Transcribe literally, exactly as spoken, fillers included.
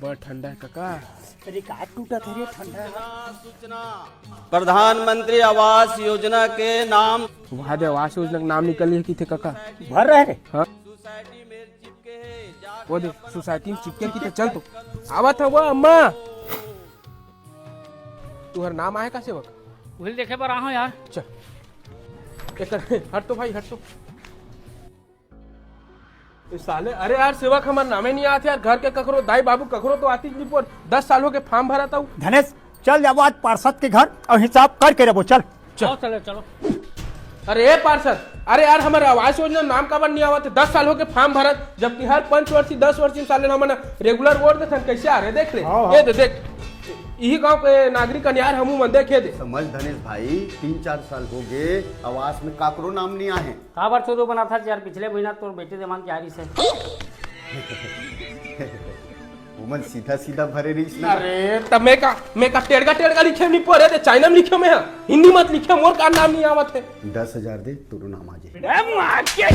बड़ ठंडा हे कका। रिकॉर्ड टूटत हे रे, ठंडा। प्रधानमंत्री आवास योजना के नाम। वाह दे, आवास योजना के नाम निकल हे किथे कका। भर रहे रे। हाँ। वो दे, सोसाइटी में चिपके किथे। चल तो। आवत हे वो अम्मा। तुहर नाम आहे का सेवक? उही ल देखे बर आए हंव यार। चल। एक, हट तो भाई, हट तो। ए साले, अरे यार सेवक, हमर नामे नहीं आत यार। घर के ककरो, दाई बाबू ककरो तो आतिस नहीं पोर। दस साल हो गे फॉर्म भरत हंव। धनेश, चल जाबो आज पार्षद के घर अउ हिसाब करके रहिबो, चल। चल। आओ, चलो, चलो। अरे ए पार्षद, अरे यार, हमर आवास योजना नाम काबर नहीं आवत हे? दस साल हो गे फॉर्म भरत, जबकि हर पंच वर्षी, दस वर्षी में साले हमन रेगुलर वोट देथन, कइसे आ रे? देख ले, हाँ, हाँ। ये दे, देख, इही गांव के नागरिक हन यार, हमू मन देखे दे। समझ धनेश भाई, तीन चार साल हो गे, आवास में काकरो नाम नहीं आहे। काबर चोदो बनाथस यार, पिछले महीना तोर बेटी देवान के आ रहिस हे। ओमन सीधा सीधा भरे रहिस ना। अरे, त मैं का, मैं का टेड़गा टेड़गा लिखे नहीं पोर हे, ते चाइना में लिखे मैं, हाँ। हिंदी मत लिखे, मोर का नाम नहीं आवत हे। दस हजार दे, तोरो नाम आ जाही।